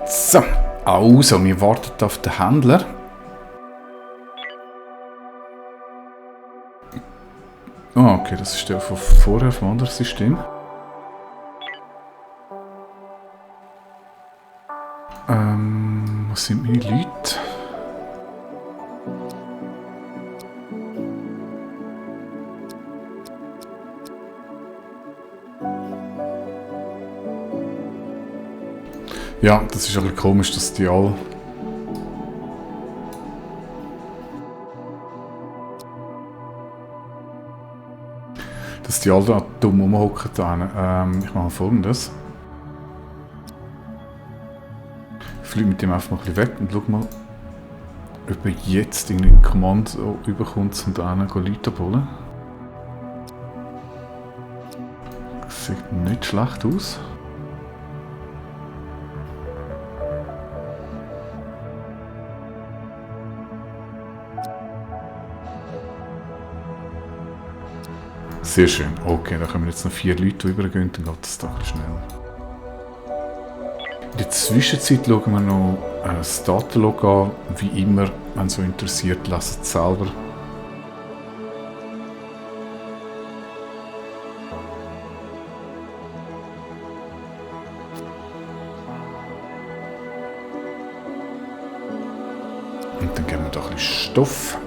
So, also, wir warten auf den Händler. Ah, okay, das ist der von vorher vom anderen System. Was sind meine Leute? Ja, das ist ein bisschen komisch, dass die alle... Dass die alle da dumm rumhocken. Ich mache Folgendes. Ich fliege mit dem einfach mal ein bisschen weg und schau mal, ob er jetzt irgendwie ein Kommando überkommt, um da Leute abholen. Das sieht nicht schlecht aus. Sehr schön. Okay, da kommen jetzt noch 4 Leute, die übergehen, dann geht es doch ein bisschen schneller. In der Zwischenzeit schauen wir noch das Datenlog an. Wie immer, wenn es so interessiert, lasst es selber. Und dann geben wir da ein bisschen Stoff.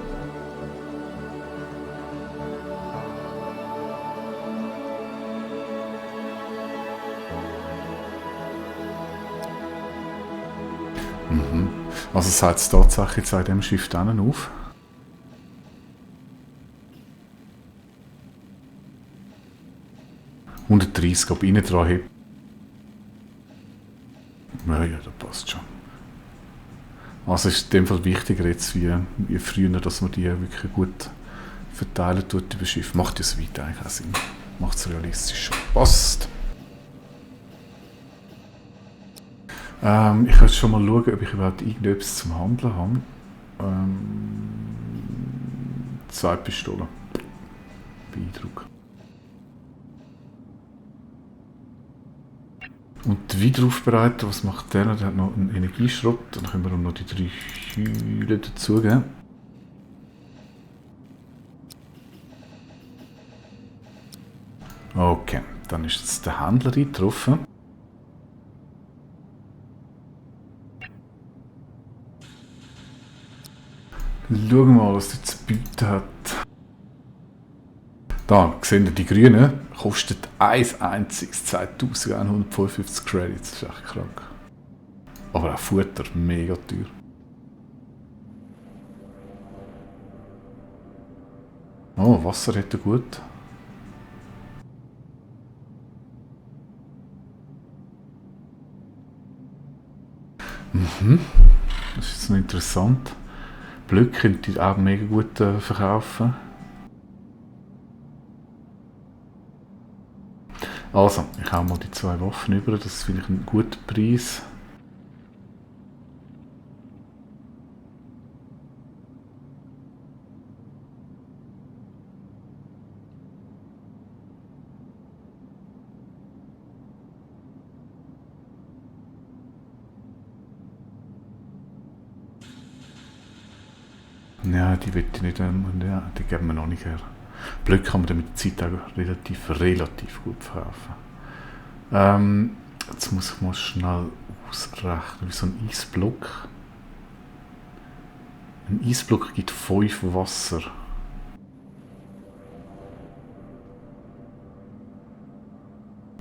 Also sagt es tatsächlich jetzt an diesem Schiff dann auf. «130, ob innen dran hebt.» Ja, das passt schon. Also ist in dem Fall wichtiger jetzt wie früher, dass man die wirklich gut verteilen tut über Schiff. Macht ja so weit eigentlich auch Sinn. Macht es realistisch schon. Passt. Ich kann jetzt schon mal schauen, ob ich überhaupt irgendetwas zum Handeln habe. 2 Pistolen. Beeindruckend. Und der Wiederaufbereiter, was macht der? Der hat noch einen Energieschrott. Dann können wir ihm noch die 3 Hülle dazugeben. Okay, dann ist jetzt der Händler eingetroffen. Schauen wir mal, was der zu bieten hat. Da, seht ihr, die Grünen kostet ein einziges 2155 Credits. Das ist echt krank. Aber auch Futter, mega teuer. Oh, Wasser hätte gut. Das ist jetzt noch interessant. Blöcke könnte ich auch mega gut verkaufen. Also, ich hau mal die 2 Waffen über, das finde ich einen guten Preis. Ja, die will ich nicht, ja, die geben wir noch nicht her. Blöcke kann man dann mit der Zeit auch relativ gut verkaufen. Jetzt muss ich mal schnell ausrechnen, wie so ein Eisblock. Ein Eisblock gibt 5 Wasser.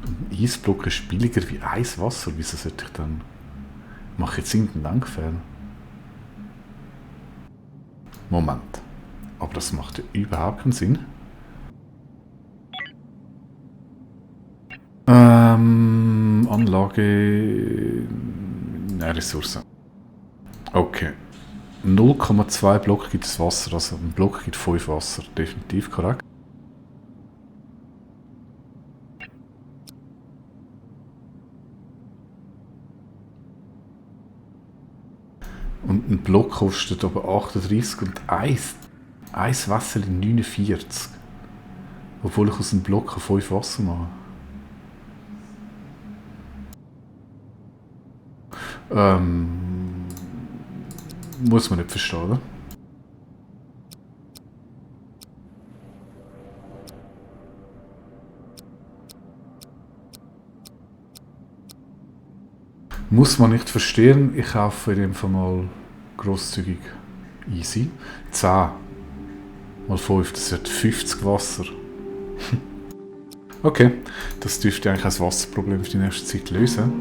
Ein Eisblock ist billiger wie 1 Wasser. Wieso sollte ich dann... Mache ich jetzt irgendeinen Langfern? Moment. Aber das macht ja überhaupt keinen Sinn. Anlage... Nein, Ressourcen. Okay. 0,2 Block gibt es Wasser, also ein Block gibt 5 Wasser. Definitiv korrekt. Und ein Block kostet aber 38 und ein Wasser 49. Obwohl ich aus einem Block 5 Wasser mache. Muss man nicht verstehen, oder? Muss man nicht verstehen, ich kaufe in dem Fall mal grosszügig easy. 10 mal 5, das wird 50 Wasser. Okay, das dürfte eigentlich ein Wasserproblem für die nächste Zeit lösen.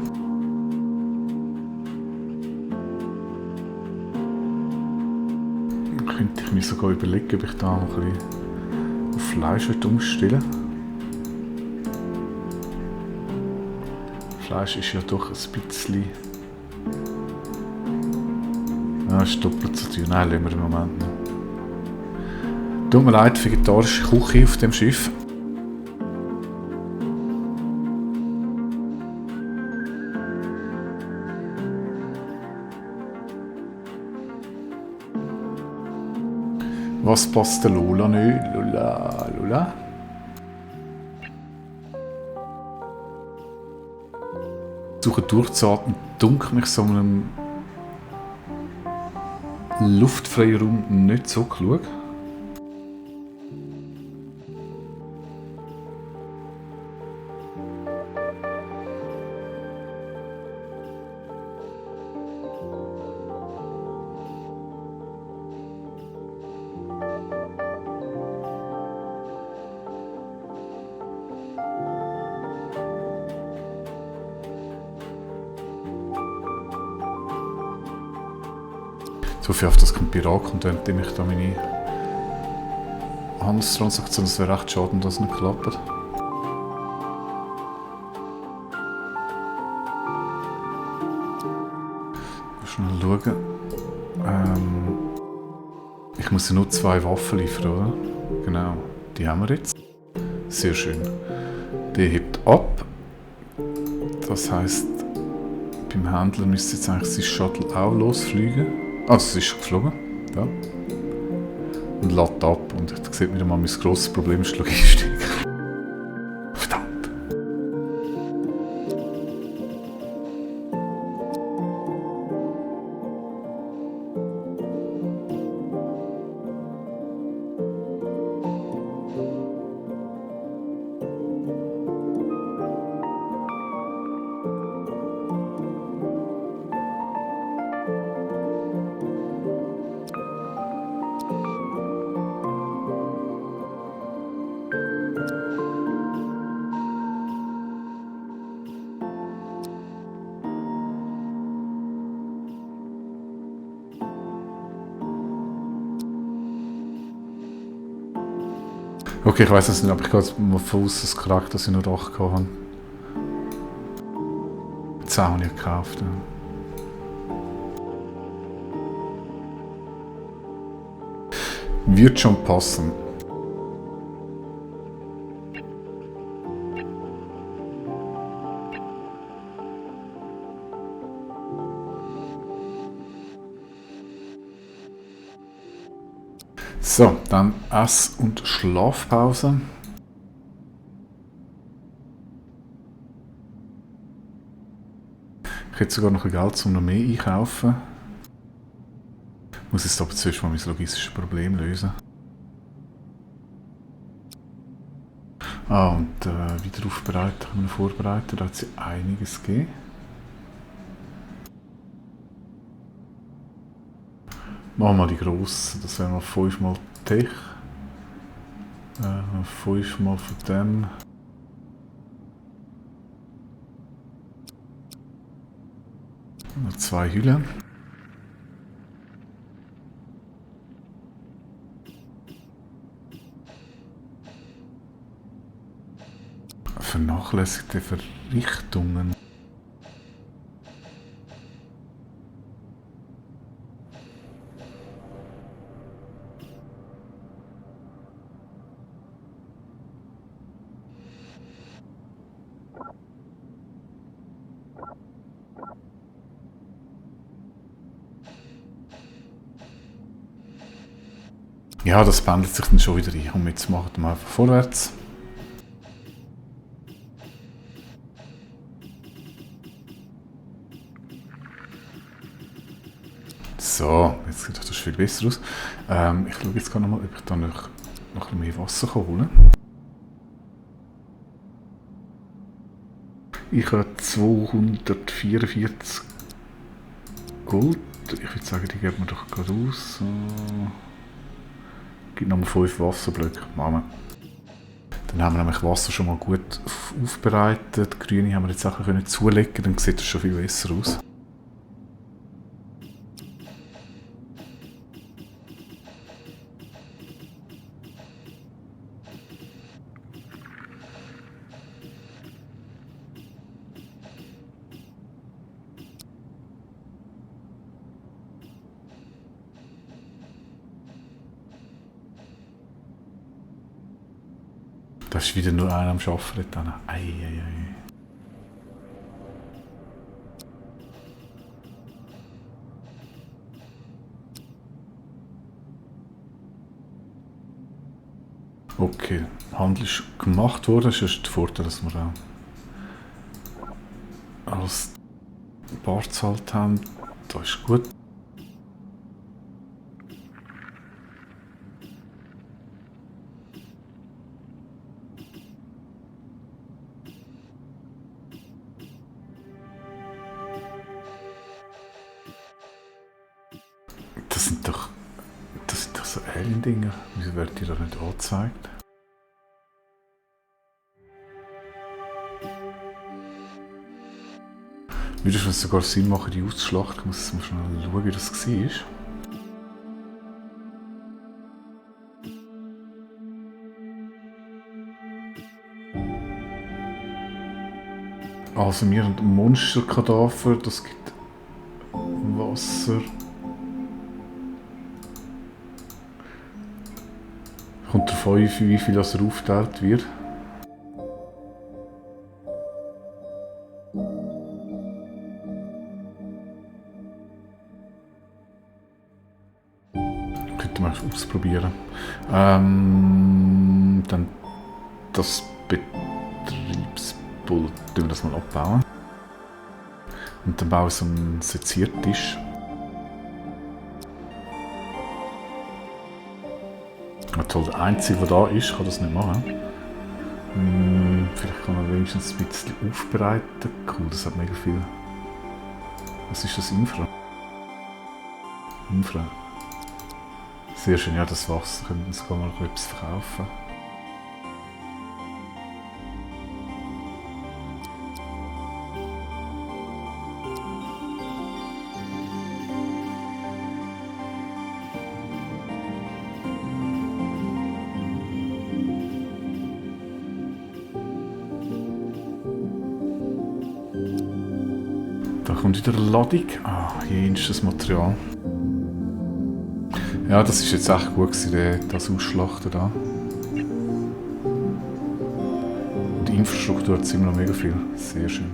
Könnte ich mir sogar überlegen, ob ich da noch ein bisschen auf Fleisch umstellen will. Fleisch ist ja doch ein bisschen... Ja, ist doppelt so teuer. Nein, lassen wir im Moment nicht. Tut mir leid, vegetarische Küche auf dem Schiff. Was passt der Lola nicht? Lola, Lola. Ich versuche durchzuatmen, dunkelt mich so einem luftfreien Raum nicht so klug. So viel auf das kein Pirat kommt, indem ich da meine Handelstransaktion, das wäre recht schade, wenn das nicht klappt. Schnell schauen. Ich muss ja nur 2 Waffen liefern, oder? Genau, die haben wir jetzt. Sehr schön. Der hebt ab. Das heisst, beim Händler müsste jetzt eigentlich sein Shuttle auch losfliegen. Also es ist schon geflogen. Ja. Und lädt ab. Und da sieht wieder mal, mein grosses Problem ist die Logistik. Verdammt. Okay, ich weiß es nicht, aber ich gehe jetzt mal von aus, dass korrekt, dass ich nur 8 habe. 10 habe ich gekauft. Ja. Wird schon passen. So, dann Ess- und Schlafpause. Ich hätte sogar noch ein Geld, um noch mehr einkaufen. Ich muss jetzt aber zuerst mal mein logistisches Problem lösen. Und Wiederaufbereiten haben wir vorbereitet, da hat es einiges gegeben. Machen wir mal die grosse, das wäre mal 5 mal Tech. 5 mal von dem. Noch 2 Hüllen. Vernachlässigte Verrichtungen. Ja, das pendelt sich dann schon wieder ein. Und jetzt machen wir einfach vorwärts. So, jetzt sieht das viel besser aus. Ich schaue jetzt gerade nochmal, ob ich da noch ein bisschen mehr Wasser holen kann. Ich habe 244 Gold. Ich würde sagen, die geben wir doch gerade aus. So. Gibt nochmal 5 Wasserblöcke. Machen wir. Dann haben wir nämlich Wasser schon mal gut aufbereitet. Die Grüne haben wir jetzt auch zulegen können. Dann sieht es schon viel besser aus. Da ist wieder nur einer am Arbeiten. Ei. Okay, Handel ist gemacht worden. Das ist der Vorteil, dass wir auch alles bar gezahlt haben. Das ist gut. Das sind doch so Alien-Dinger. Wieso werden die da nicht angezeigt? Würde es sogar Sinn machen, die auszuschlachten? Ich muss mal schnell schauen, wie das war. Also wir haben Monsterkadaver, das gibt Wasser. Kommt darauf an, wie viel das aufgeteilt wird. Könnte man ausprobieren. Dann das Betriebspult, wir das mal abbauen. Und dann bauen wir so einen Seziertisch. Toll, der Einzige, der da ist, kann das nicht machen. Vielleicht kann man wenigstens ein bisschen aufbereiten. Cool, das hat mega viel. Was ist das? Infra? Infra. Sehr schön, ja, das Wasser. Können wir uns mal noch etwas verkaufen. Da kommt wieder eine Ladung. Hier ist das Material. Ja, das ist jetzt echt gut gewesen, das Ausschlachten da. Die Infrastruktur hat immer noch mega viel. Sehr schön.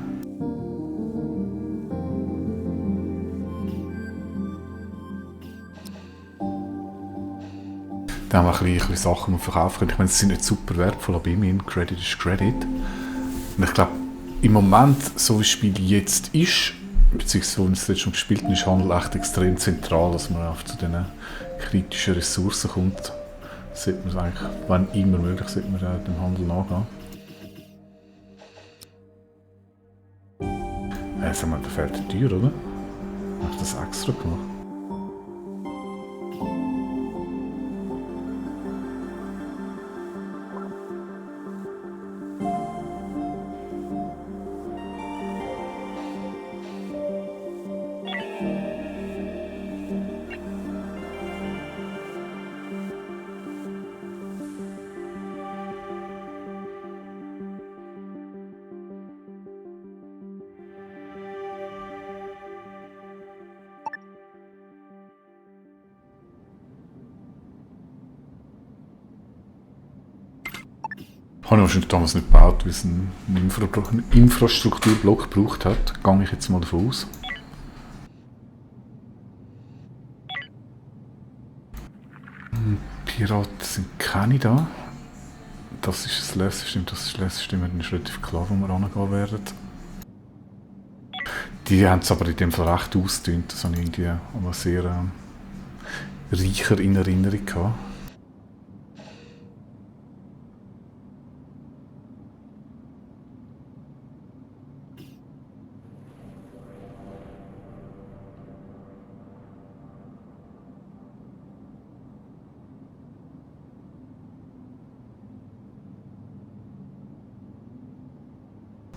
Da haben wir ein bisschen Sachen, die wir verkaufen können. Ich meine, sie sind nicht super wertvoll, aber immerhin, Credit ist Credit. Und ich glaube, im Moment, so wie das Spiel jetzt ist, beziehungsweise wenn es jetzt schon gespielt ist, Handel echt extrem zentral, dass man auf zu diesen kritischen Ressourcen kommt. Sollte man eigentlich, wenn immer möglich, sollte man dem Handel nachgehen. Sagen wir, da fehlt die Tür, oder? Habe ich das extra gemacht? Habe ich wahrscheinlich damals nicht gebaut, weil es einen Infrastrukturblock gebraucht hat. Gehe ich jetzt mal davon aus. Piraten sind keine da. Das ist das Leersystem, das ist das Leersystem, dann ist relativ klar, wo wir angehen werden. Die haben es aber in dem Fall recht ausgedünnt. Das habe ich irgendwie immer sehr reicher in Erinnerung gehabt.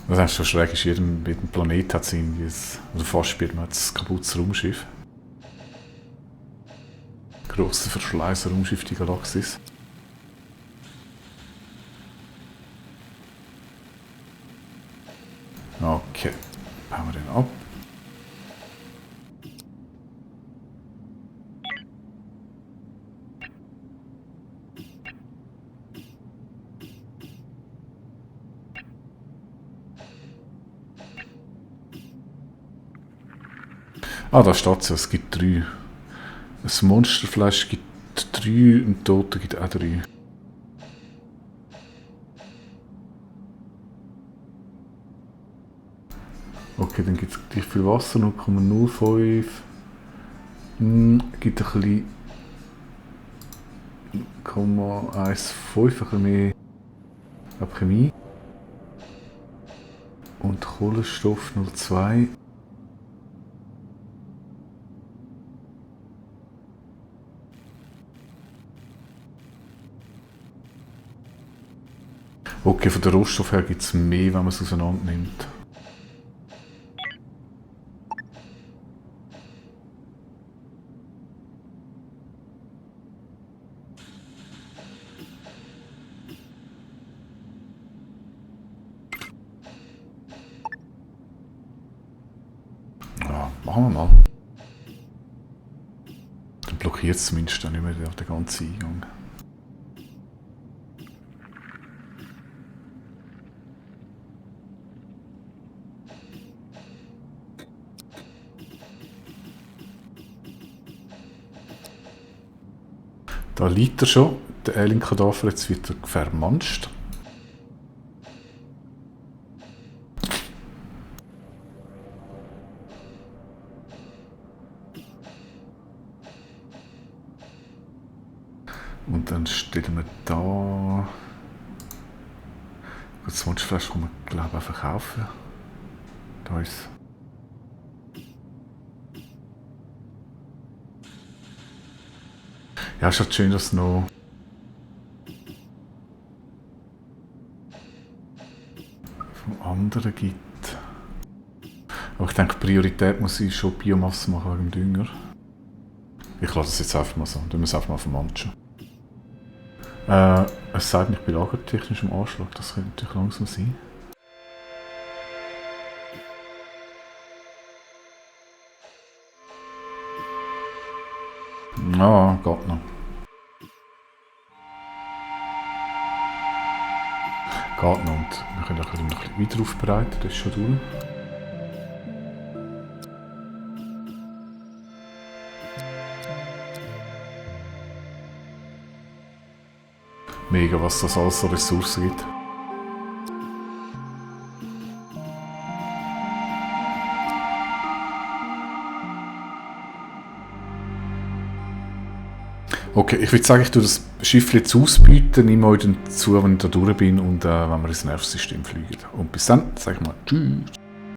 Das ist schon schräg, ist jedem Planet hat es irgendwie, oder fast jedem hat es ein kaputtes Raumschiff. Grosser Verschleißer Raumschiff, die Galaxis. Okay, bauen wir den ab. Ah, da steht es, es gibt 3. Ein Monsterfleisch gibt 3, ein Toter gibt auch 3. Okay, dann gibt es gleich viel Wasser, 0,05. Gibt ein bisschen 0,15, ein bisschen mehr Chemie. Und Kohlenstoff 0,2. Okay, von der Rohstoff her gibt es mehr, wenn man es auseinander nimmt. Ja, machen wir mal. Dann blockiert es zumindest dann nicht mehr den ganzen Eingang. Da liegt er schon, der Alien-Kadaver, jetzt wird er vermanscht. Und dann stellen wir da... Das Monsterfleisch kann man, glaube ich, auch verkaufen. Da ist ja, ist halt schön, dass es noch vom anderen gibt. Aber ich denke, Priorität muss ich schon Biomasse machen wegen dem Dünger. Ich lasse es jetzt einfach mal so. Dann müssen wir es einfach mal vermanschen. Es sagt nicht, ich bin lagertechnisch im Anschlag. Das könnte natürlich langsam sein. Ja, geht noch. Geht noch. Und wir können auch noch ein bisschen weiter aufbereiten. Das ist schon durch. Mega, was das alles so Ressourcen gibt. Okay, ich würde sagen, ich tue das Schiff jetzt ausbieten, nehme euch dann zu, wenn ich da durch bin und wenn wir ins Nervensystem fliegen. Und bis dann, sage ich mal tschüss.